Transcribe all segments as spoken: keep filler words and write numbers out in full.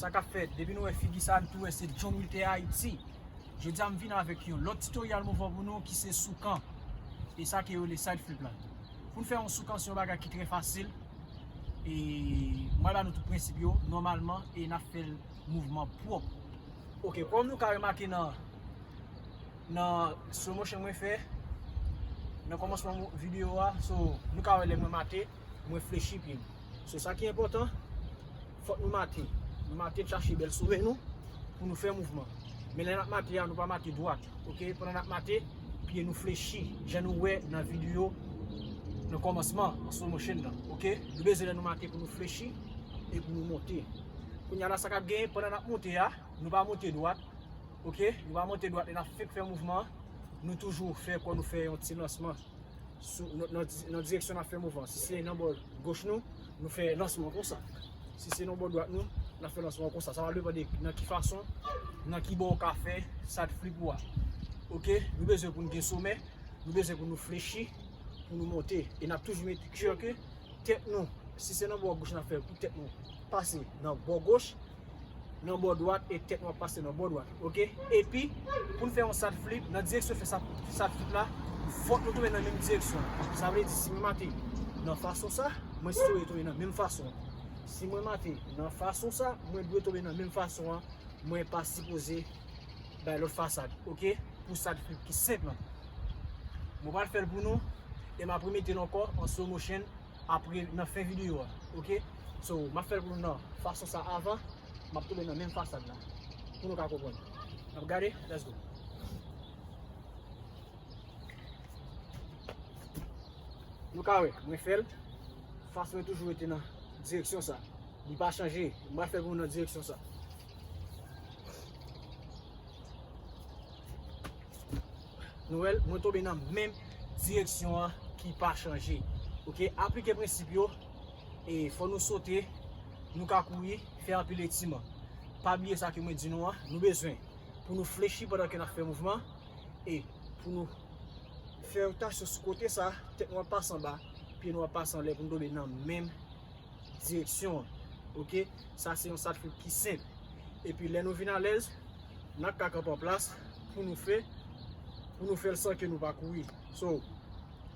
Sa k ap fèt, depi nou wè figi sa, nou tou wè se John Wilter Haiti. Jodi a m vin avèk yon lòt tutorial mouvman pou nou ki se soukan. E sa ke yo rele side flip la. Pou n fè yon soukan, se yon bagay ki trè fasil. E mwen ba nou tout prensip yo nòmalman e n ap fè l mouvman pwòp. Ok, kòm nou ka remake nan nan slow motion mwen fè nan kòmansman videyo a, so nou ka wè lè mwen mate, mwen flechi pye m. So sa ki enpòtan, fòk nou mate. Nou mate, n chache bèl somè nou pou nou fè mouvman. Men lè n ap mate a, nou pa mate dwat. Ok, pandan n ap mate, pye nou flechi, jan nou wè nan videyo nan kòmansman an slow motion nan. Ok, nou bezwen lè nou mate pou nou flechi e pou nou monte. Kounye a la, sa k ap genyen pandan n ap monte a, nou pa monte dwat. Ok, nou pa monte dwat e n ap fèk fè mouvman an. Nou toujou fè kò nou fè yon ti lansman sou nan direksyon n ap fè mouvman. Si se nan bò goch nou, nou fè lansman konsa. Si se nan bò dwat nou, n ap fè lansman konsa. Sa va depann de nan ki fason, nan ki bò ou ka fè side flip ou a. Ok, nou bezwen pou n gen somè, nou bezwen pou nou flechi, pou nou monte. E n ap toujou make sure ke tèt nou, si se nan bò goch n ap fè pou tèt nou pase nan bò goch, nan bò dwat e tèt nou ap pase nan bò dwat. Ok? Epi, pou n fè yon side flip, nan direksyon fè side flip la, fòk nou tonbe nan menm direksyon. Sa vle di, si mwen mate nan fason sa, mwen sipoze tonbe nan menm fason. Si mwen mate nan fason sa, mwen dwe tonbe nan menm fason an. Mwen pa sipoze bay lòt fasad, ok? Pou side flip ki senp lan. Mwen pral fè l pou nou e m ap remete l ankò an slow motion apre nan fen videyo a, ok? So, m ap fè l pou nou nan fason sa avan, m ap tonbe nan menm fasad la pou nou ka konprann. N ap gade, let's go. Nou ka wè, mwen fè l. Fason mwen toujou rete nan direksyon sa. Li pa chanje. Mwen fè l pou nou nan direksyon sa. Nou wè l, mwen tonbe nan menm direksyon an ki pa chanje. Ok, aplike prensip yo. E fò nou sote, nou ka kouri, fè anpil etiman. Pa bliye sa ke mwen di nou an, nou bezwen pou nou flechi pandan ke n ap fè mouvman. E pou nou fè rotasyon sou kote sa, tèt nou ap pase anba, pye nou ap pase anlè pou nou tonbe nan menm direksyon an. Ok? Sa se yon side flip ki senp. Epi lè nou vin alèz, n ap ka kanpe an plas pou nou fè, pou nou fè l san ke nou pa kouri. So,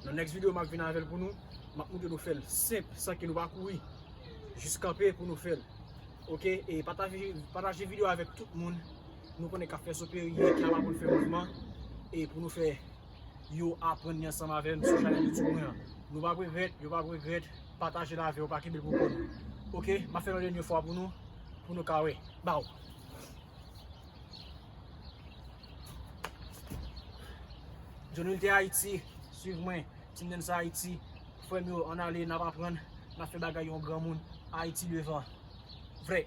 nan next video, m ap vin avè l pou nou. M ap montre nou fè l senp, san ke nou pa kouri. Jis kanpe pou nou fè l. Ok? E pataje, pataje videyo avèk tout moun nou konnen k ap fè soperye, ki ap aprann fè mouvman. E pou nou fè yo aprann li ansanm avè m sou chanèl YouTube mwen an. Nou p ap regrèt, yo p ap regrèt, pataje l avè yo, pa kenbe l pou kò nou. Ok, m ap fè l yon dènye fwa pou nou, pou nou ka wè. Bow. John Wilter Haiti, swiv mwen, Team Dance Haiti, frè m yo, ann ale, n ap aprann, n ap fè bagay yon granmoun, Ayiti devan. Vrè.